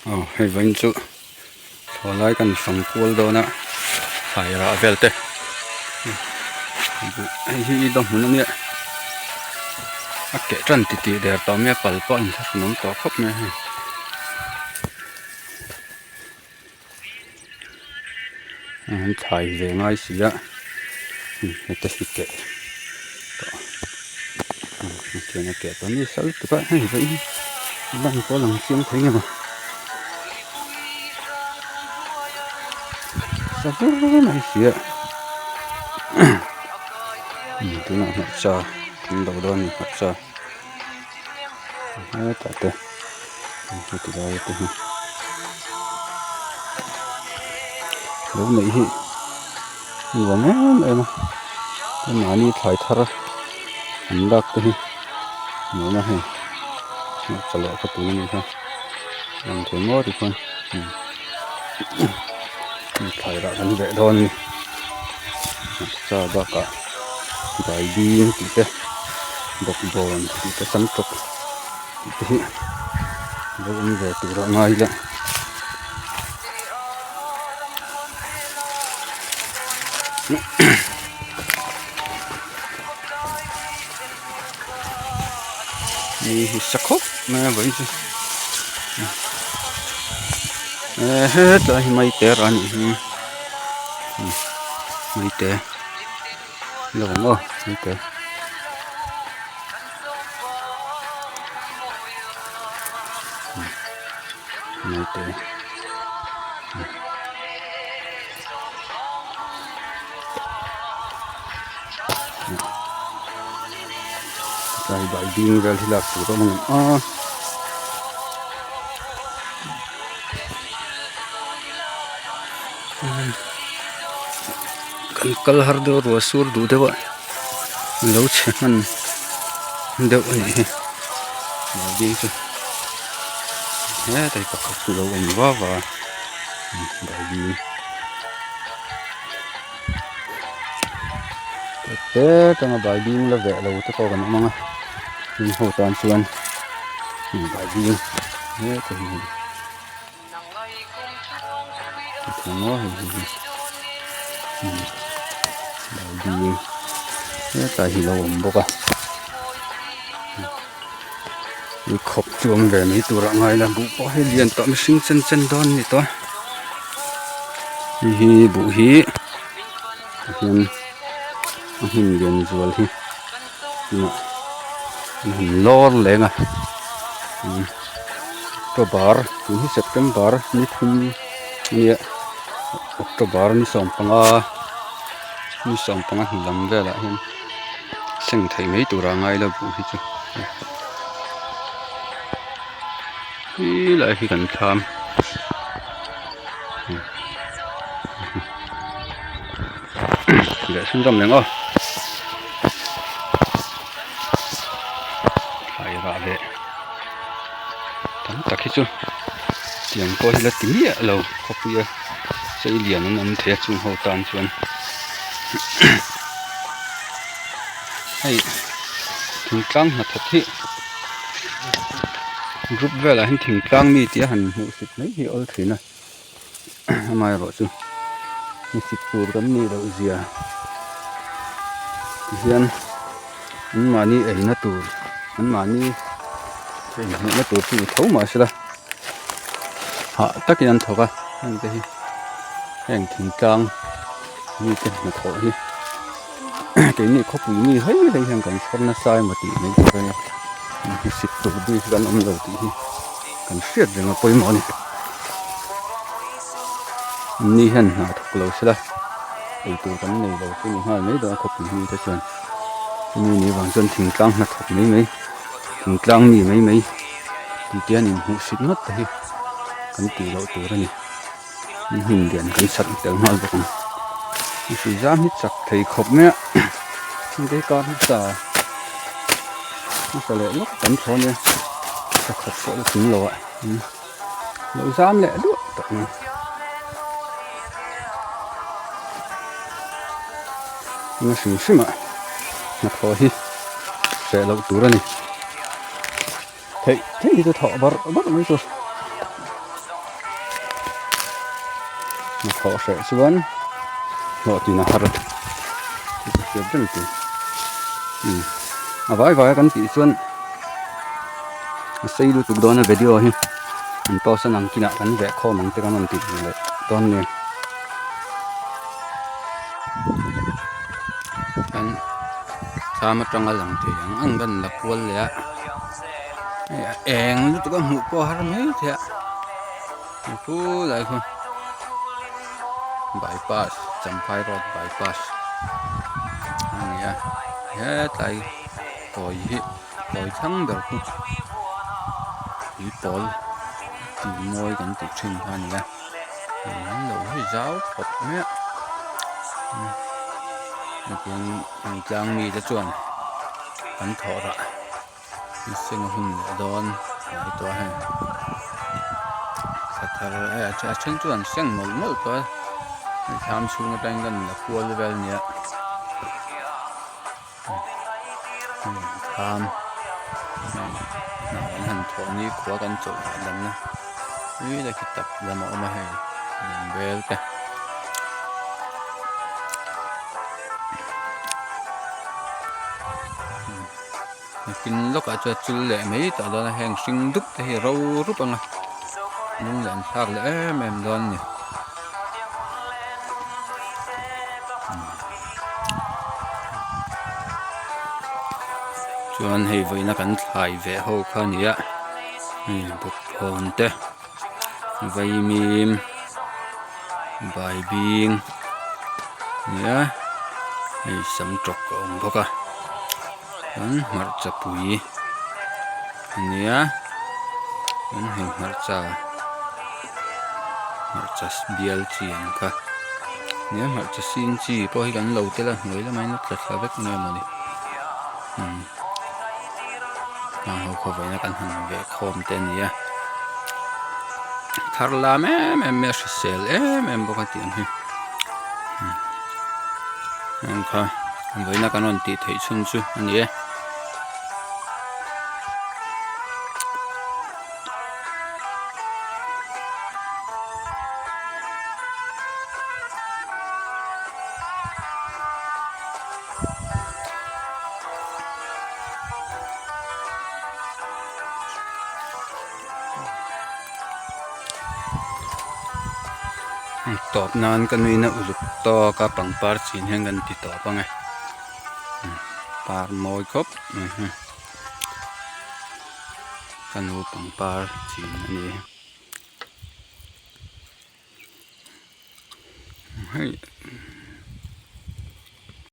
Aw hei vawiin chu thaw lai kan fang kual dawn a thlai rah vel te hei hi i dawm hmun ania a keh tan ti tih der tawh mai a pal pawh a inthlahrun awm tawh khawp mai a hei. An thlai ve ngai si a hete hi keh tawh hetiang a keh tawh ni sal tuk a hei vawiin lan pawh a lang chiang thei nge maw sa vur mai si a tunah hmarcha kan lo dawn a ni hmarcha hetah te heti lai te hi lo neih hi nuam em em a tin mahni thlai thar an lak te hi nuam a hei hmarcha leh kha tun anih kha lang thei maw tikhuan thlai rah kan veh dawn a ni hmarcha bakah baibing tih te bawkbawn tih te samtawk tih te hi lo awm ve tur a ngai ila ni hi sa khawp mai a vawiin chu hetlai hi maite rah a nih hi maite. Lo ang aw maite maite tlai bai ding vel hi lak tur a awm ang a. Kan kal har deuh a ruah sur duh deuh a lo chhe hman deuh a nih hi building chu hetlai pakhat chu lo awm va va a building te atanga building la veh lo te pawh kan awm ang a heng ho tan chuan building hetlai hi. Hetlai hi lo awm bawk a ni khawp chu awm ve mai tur ah ngai la buh pawh hi lian tawh mihring chen chen dawn a ni tawh a hei hi buh hi tihian a hmun lian zual hi tunah an han lawr leng a. October tun hi September ni thum ania October ni sawmpanga ni sawmpanga hnu lam velah hian seng theih mai tura ngai lo buh hi chu helai hi kan thlam leh chhunzawm leh ang aw. Thlai rah leh tam tak hi chu tiang pawh hi la ti miah lo khawpui a chei lian an awm thei a chung ho tan chuan hei thingtlang hnathawk hi group velah hian thingtlang mi tih a han hmuh sit mai hi a awl thin a amaherawhchu hmusit tur kan nih loh zia tihian an mahni eina tur an mahni inhmuhna tur chu ni tho mahsela hah takin an thawk a heng te hi heng thingtlang mite hnathawh hi keini khawpui mi hlei hlei hian kan chhawr nasa emaw tih mai tur a nia hmusit tur bik hi kan awm lo tih hi. Kan hriat reng a pawimawh a ni. Ni hian hna thawk lo sela eitur kan nei lo chu ni nghal mai dawn a khawpui mi te chuan chumi ni vang chuan thingtlang hna thawk mai mai thingtlang mi mai mai tih te an inhmuh sit ngawt te hi kan tih loh tur a ni. Hmun lian kan sat tel nghal bawk ang. Mihring zam hi chak thei khawp mai a hengte hi kar hmasa hmasa leh lawk tam tho ania pakhat pawh la tling lo ah lo zam leh duah tawh mai a hrim hrim ah hnathawh hi hreh loh tur a ni theih theih hi chu thawh barh barh mai tur. Hnathawh hreh chuan hlawhtlin a har a chu hriat reng tur umm a vai vai a kan tih chuan a sei lutuk dawn a video hi an pause a nang kinah kan veh khawm ang te kan rawn ti leh dawn nia. Kan thlam atanga lang thei ang ang kan la kual leh a hei a eng lutuk a hmuh pawh a har mai thei a. Khulai khu bypass Champhai road bypass a ni a hetlai kawi hi kawi thlang ber khu tuipawl tih mawi kan tih thin kha a ni a an lo hawi zau khawp mai a hetiang tlang mite chuan an thawh rah. Seng hun leh dawn a tawh a hei thla thar eh a then chu an seng mawlh mawlh tawh a hei thlam chhung atangin kan la kual vel a nia thlam hna an han thawh ni khua kan chawlh hahdam na tui tak hi tap lam a awm a hei bel te. Nakin lawkah chuan chul leh mai tawh dawn a heng hring dup te hi ro rup ang a lung leh an thlak leh em em dawn a ni. Chuan hei vawiina kan thlai ve ho kha a ni a hei bawkbawn te vaimim baibing a ni a hei sam tawk a awm bawk a. Chuan hmarcha pui a nia chuan hei hmarcha hmarcha bial chi ang kha nia hmarcha sin chi pawh hi kan lo tel a hnuai lamah hian a tla thla vek mai mawni umm hang ho khaw vawiin a kan han veh khawm te a ni a thar lam em em mai a hrisel em em bawk a tih ang hi. Heng kha vawiina kan rawn tih theih chhun chu a ni e. Tawp nan ka nuihna uluk tawk a pangpar chin hian kan ti tawp ang e par mawi khawp mai hi ka nu pangpar chin a ni. Hei.